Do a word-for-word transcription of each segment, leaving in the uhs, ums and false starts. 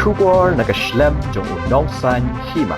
Khubor na ka shlem jong u nongsaiñ hima.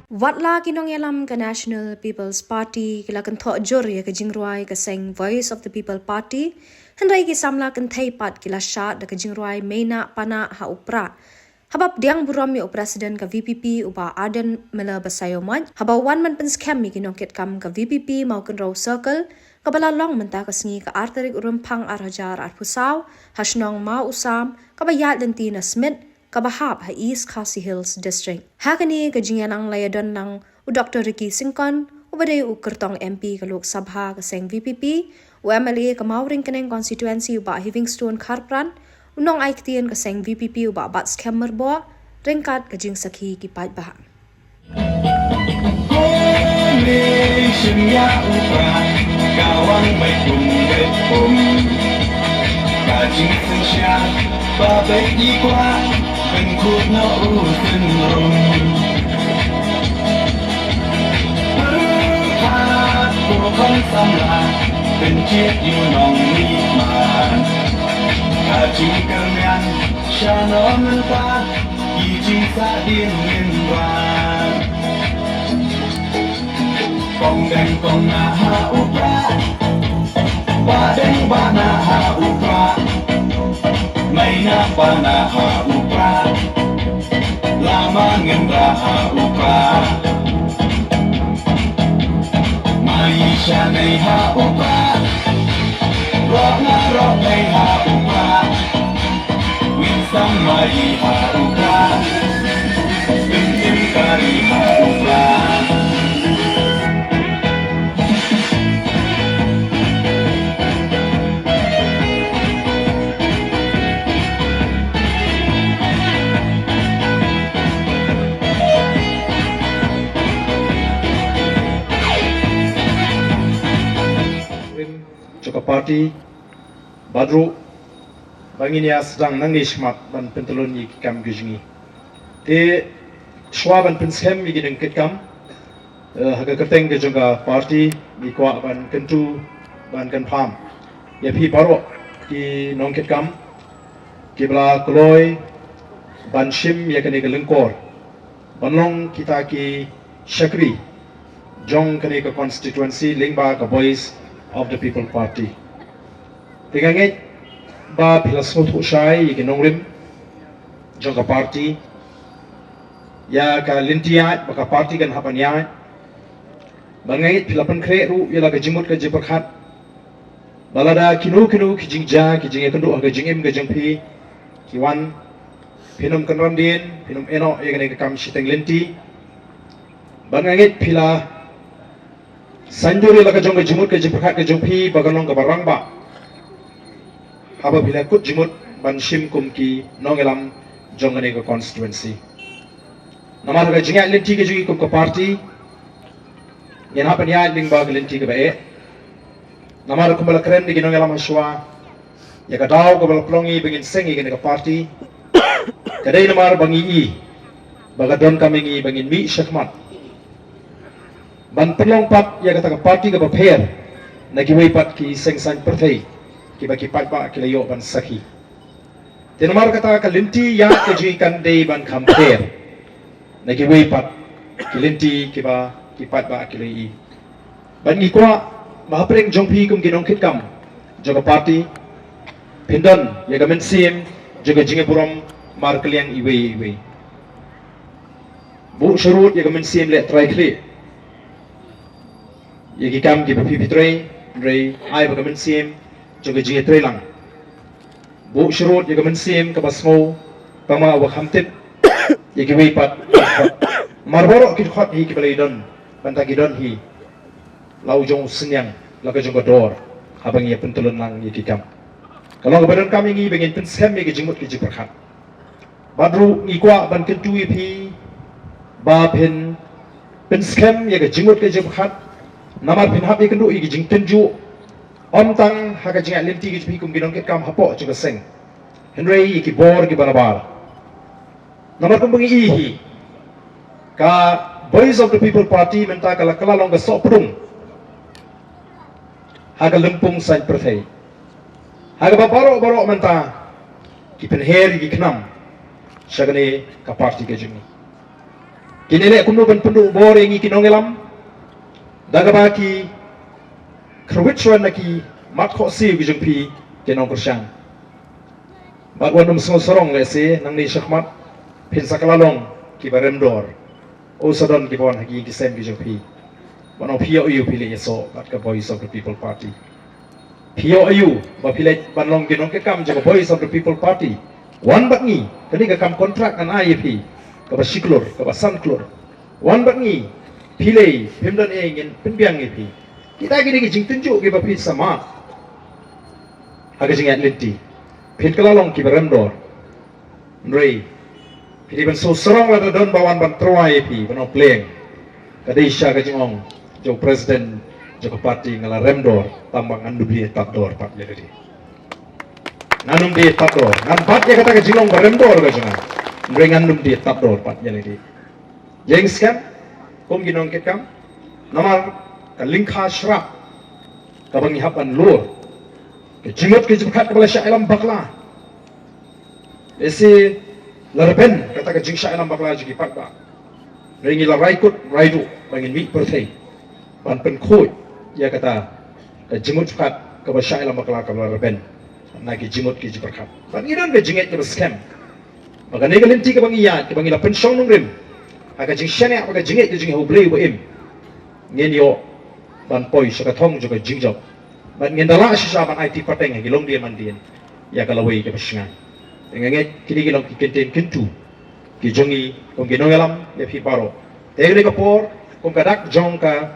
Watla ki nongïalam ka National People's Party ki la kynthoh jur ïa ka jingrwai ka seng Voice of the People Party, hynrei ki samla kynthei pat ki la shad da ka jingrwai Mei Nah Pa Nah ha u Prah. Haba pdiang burom ïa u President ka V P P u Bah Ardent Miller Basaiawmoit, haba wan ban pynskhem ïa ki nongkitkam ka V P P Mawkynrew Circle, kaba la long mynta ka sngi ka ar tarik u Rymphang ar hajar arphew saw, ha shnong Mawsam, kaba ïaid lynti na Smit, kaba hap ha East Khasi Hills District. Ha kane ka jingïalang la ïadon lang u Doctor Ricky Syngkon, uba dei u kyrtong M P ka Lok Sabha ka seng V P P, u M L A ka Mawryngkneng Constituency u Bah Heavingstone Kharpran, u nongai ktien ka seng V P P u Bah Batskhem Myrboh, ryngkat ka jingsakhi ki paidbah. Kong lei shim ïa u Prah, ka wan beit kum beit kum. Ka jingsynshar ba beit i kwah, pynkhuid noh u synrum. Pyrkhat ko khun samla, pynjied ïa u nongmihman. Ka jingkyrmen sha nongmynta, ki jingsahdien lynrang. Kong deng kong nah ha u Prah, bah deng bah nah ha u Prah, mei nah pa nah ha u Prah, lama ngen bah ha u Prah. Mai sha nei ha u Prah, roh na roh nei ha u Prah. Win sang mai ha u Prah, tim tim kari ha u Prah. Rim jong ka party, bad ruh ba ngin ïa sdang nangne shakhmat ban pyntylun ïa ki kam ki jong ngi. Te shuwa ban pynskhem ïa ki nongkitkam, eh, ha ka kyrteng ka jong ka party, ngi kwah ban kyntu, ban kynpham ïa phi baroh ki nongkitkam kiba la kloi ban shim ïa kane ka lyngkor ban long kita ki shakri jong kane ka constituency lyngba ka Voice of the People Party. Te nga ngeit ba phi la sngewthuh shai ïa ki nongrim jong ka party, ïa ka lynti ïaid ba ka party kan hap ban ïaid. Bad nga ngeit phi la pynkhreh ruh ïa la ka jingmut ka jingpyrkhat ba lada kino kino ki jingjia ki jingïakynduh ha ka jingim ka jong phi ki wan, phin ym kynran dien, phin ym ïehnoh ïa kane ka kam shiteng lynti. Bad nga ngeit phi la saiñdur ïa la ka jong ka jingmut ka jingpyrkhat ka jong phi ba kan long kaba rangbah haba phi la kut jingmut ban shim kum ki nongïalam jong kane ka constituency. Namar ha ka jingïaid lynti ka jong ngi kum ka party, ngin hap ban ïaid lyngba ka lynti kaba eh. Namar kumba la kren da ki nongïalam ha shuwa, ïa ka daw kaba la pynlong ngi ba ngin seng ïa kane ka party ka dei namar ba ngi i ba ka donkam ïa ngi ba ngin mih shakhmat ban pynlong pat ïa kata ka party kaba pher na kiwei pat ki seng saiñ pyrthei kiba ki paidbah ki la ïoh ban sakhi. Te namar kata ka lynti ïaid ka jong ngi kan dei ban kham pher na kiwei pat ki lynti kiba ki paidbah ki la ïohi. Bad ngi kwah ba hapdeng jong phi kum ki nongkitkam jong ka party, phin don ïa ka mynsiem jong ka jingïaburom markylliang iwei iwei. Buh sharud ïa ka mynsiem leh trai khlieh ïa ki kam kiba phi phi trei, hynrei ai ba ka mynsiem jong ka jingïatreilang. Buh sharud ïa ka mynsiem kaba sngew, tangba uba kham tip ïa kiwei pat. Mar baroh ki dkhot hi kiba la ïadon bynta ki don hi la u jong u synñiang, la ka jong ka dor haba ngi ïa pyntylun lang ïa ki kam. Ka long kaba donkam ïa ngi ba ngin pynskhem ïa ka jingmut ka jingpyrkhat. Bad ruh ngi kwah ban kyntu ïa phi ba phin pynskhem ïa ka jingmut ka jingpyrkhat, namar phin hap ïakynduh ïa ka jingtynjuh, ym tang ha ka jingïaid lynti ka jong phi kum ki nongkitkam hapoh jong ka seng, hynrei ïa ki bor kiba nabar. Namar kumba ngi i hi, ka Voice of the People Party mynta ka la kylla long ka sohpdung ha ka lympung saiñ pyrthei. Ha kaba baroh baroh mynta ki pynher ïa ki khnam, sha kane ka party ka jong ngi. Kine leh kumno ban pynduh bor ïa ngi ki nongïalam da kaba ki kyrwit shwa na ki mat khohsiew ki jong phi ki nongkyrshan. Bad wat nym sngewsarong lehse nangne shakhmat phin sa kylla long kiba rem dor. Oh, sa don kiba wan ha ki ïing ki sem ki jong phi. Ban ong phi ïoh aïu phi leit ïasoh bad ka Voice of the People Party. Phi ïoh aïu ba phi leit ban long ki nongkitkam jong ka Voice of the People Party. Wan bad ngi, kane ka kam contract ngan ai ïa phi, kaba shi klur, kaba san klur. Wan bad ngi, phi leit, phim don ei ngin pynbiang ïa phi. Kita kine ki jingtynjuh kiba phi sa mad ha ka jingïaid lynti. Phin kylla long kiba rem dor. Hynrei phi dei ban sngewsarong lada don ba wan ban tyrwa ïa phi, ban ong pleng, ka dei sha ka jingong jong u president jong ka party, nga la rem dor, tangba ngan ym die tad dor pat ïa lade. Ngan ym die tad dor, ngan bat ïa kata ka jinglong ba rem dor ka jong nga. Hynrei ngan ym die tad dor pat ïa lade. Ïeng skhem kum ki nongkitkam, namar ka lyngkha shrap kaba ngi hap ban lur, ka jingmut ka jingpyrkhat kaba la shah ïalam bakla. Lehse la rben kata ka jingshah ïalam bakla jong ki paidbah. Hynrei ngi la rai kut rai duh ba ngin mih pyrthei ban pynkhuid ïa kata ka jingmut jingpyrkhat kaba shah ïalam bakla kaba la rben na ki jingmut ki jingpyrkhat. Bad ngi don ka jingngeit kaba skhem ba kane ka lynti kaba ngi ïaid, kaba ngi la pynshong nongrim ha ka jingshaniah bad ka jingngeit ka jong ngi ha U Blei uba im, ngin ïoh ban poi sha ka thong jong ka jingjop. Bad ngin da lah shisha ban aiti pateng ha ki longdien mandien ïa ka lawei kaba shngaiñ. Te nga ngeit kine ki long ki kyntien kyntu ki jong ngi kum ki nongïalam ïa phi baroh. Te kane ka por kum ka dak jong ka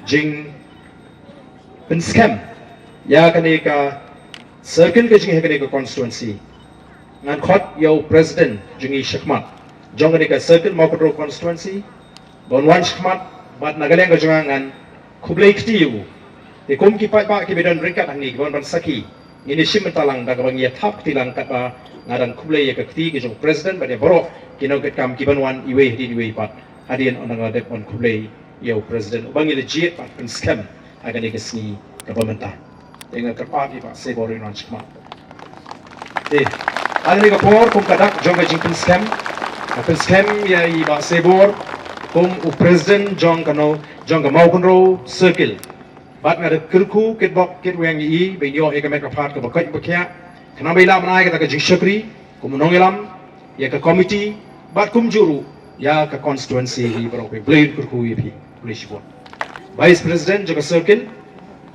jingpynskhem ïa kane ka circle ka jong ngi ha kane ka constituency, ngan khot ïa u president jong ngi shakhmat jong kane ka circle Mawkynrew constituency, ba un wan shakhmat bad na ka liang ka jong nga ngan khublei kti ïa u. Te kum ki paidbah kiba don ryngkat hangne kiba wan ban sakhi, ngin ïa shim bynta lang da kaba ngi ïa thap kti lang katba nga dang khublei ïa ka kti ka jong u president bad ïa baroh ki nongkitkam kiban wan iwei hadien iwei pat. Hadien ynda nga dep ban khublei ïa u president uba ngi la jied bad pynskhem ha kane ka sngi kaba mynta. Te nga kyrpad ïa i Bah Seibor un wan shakhmat. Te ha kane ka por kum ka dak jong ka jingpynskhem, nga pynskhem ïa i Bah Seibor kum u president jong ka Maw, jong ka Mawkynrew circle. Bad nga da kyrkhu kitbok kitrwiang ïa i ba in ïoh ïa ka met ka phad kaba koit ba khiah, khnang ba in lah ban ai kata ka jingshakri kum u nongïalam ïa ka committee bad kumjuh ruh ïa ka constituency hi baroh. Khublei kyrkhu ïa phi, khublei shibun. Vice President jong ka circle,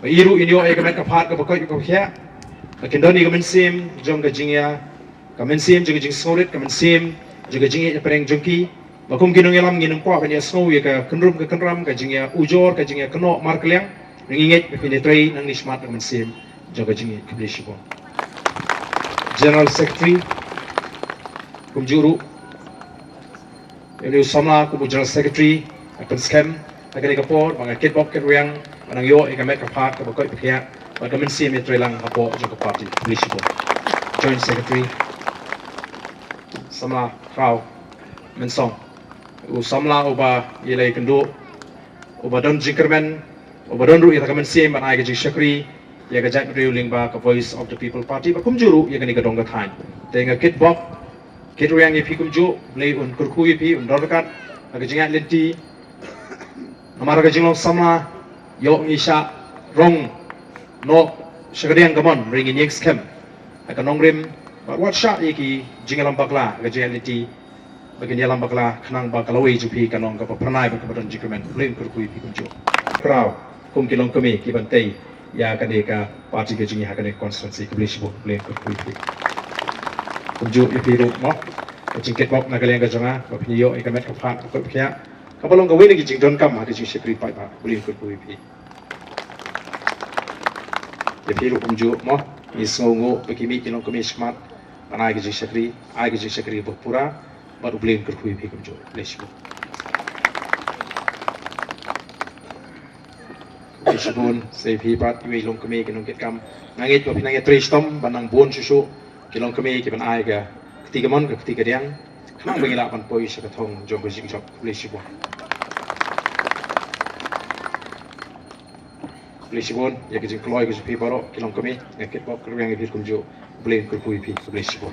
ba i ruh in ïoh ïa ka met ka phad kaba koit kaba khiah, ba kin don ïa ka mynsiem jong ka jingïa, ka mynsiem jong ka jingsngewrit, ka mynsiem jong ka jingïapyrshang jong ki, ba kum ki nongïalam ngin ym kwah ban ïasngew ïa ka kynrum ka kynram, ka jingïa ujor, ka jingïakynnoh markylliang. Ngi ngeit ba phin ïatrei nangne shakhmat da ka mynsiem jong ka jingngeit. Khublei shibun. General Secretary kumjuh ruh, ïa u samla kum u General Secretary, nga pynskhem ha kane ka por ba nga kitbok kitrwiang ba nang ïoh ïa ka met ka phad kaba koit ba khiah bad ka mynsiem ïatreilang hapoh jong ka party. Khublei shibun. Joint Secretary, samla Khraw Mynsong, u samla uba ïaleh kynduh, uba don jingkyrmen, uba don ruh ïa ka mynsiem ban ai ka jingshakri ïa ka jaitbynriew lyngba ka Voice of the People Party, bad kumjuh ruh ïa kane ka dong ka thaiñ. Te nga kitbok kitrwiang ïa phi kumjuh, Blei un kyrkhu ïa phi, un don ryngkat ha ka jingïaid lynti. Namar ka jinglong samla ïoh ngi shah rong noh sha ka diang ka mon, hynrei ngin ïeng skhem ha ka nongrim bad wat shah ïa ki jingïalam bakla ha ka jingïaid lynti, ba kin ïalam bakla khnang ba ka lawei jong phi kan long kaba phyrnai bad kaba don jingkyrmen. Blei un kyrkhu ïa phi kumjuh. Khraw kum ki longkmie kiban tei ïa kane ka party ka jong ngi ha kane ka constituency. Khublei shibun, Blei un kyrkhu ïa phi. Kumjuh ïa phi ruh mo, ka jingkitbok na ka liang ka jong nga ba phin ïoh ïa ka met ka phad kaba koit ba khiah, kaba long kawei na ki jingdonkam ha ka jingshakri paidbah. Blei un kyrkhu ïa phi. Ïa phi ruh kumjuh mo, ngi sngewnguh ba ki mih ki longkmie shakhmat ban ai ka jingshakri, ai ka jingshakri ba pura, bad U Blei un kyrkhu ïa phi kumjuh. Khublei shibun. Khublei shibun, sa ïa phi pat iwei i longkmie ki nongkitkam. Nga ngeit ba phin nang ïatrei shitom ban nang bun shuh shuh ki longkmie kiban ai ka kti kamon ka kti kadiang, khnang ba ngin lah ban poi sha ka thong jong ka jingjop. Khublei shibun. Khublei shibun ïa ka jingkloi ka jong phi baroh ki longkmie, nga kitbok kitrwiang ïa phi kumjuh. Blei un kyrkhu ïa phi. Khublei shibun.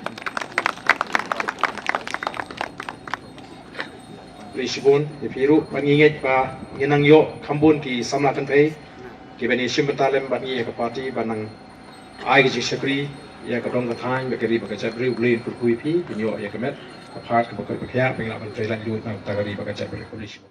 Khublei shibun ïa phi ruh, bad ngi ngeit ba ngin nang ïoh kham bun ki samla kynthei kiban ïashim bynta lem bad ngi ïa ka party ban nang ai ka jingshakri ïa ka dong ka thaiñ bad ka ri bad ka jaitbynriew. Khublei, kyrkhu ïa phi, phin ïoh ïa ka met ka phad kaba kyrpad, phin lah ban trei laitluid na ka bynta ka ri bad ka jaitbynriew. Khublei shibun.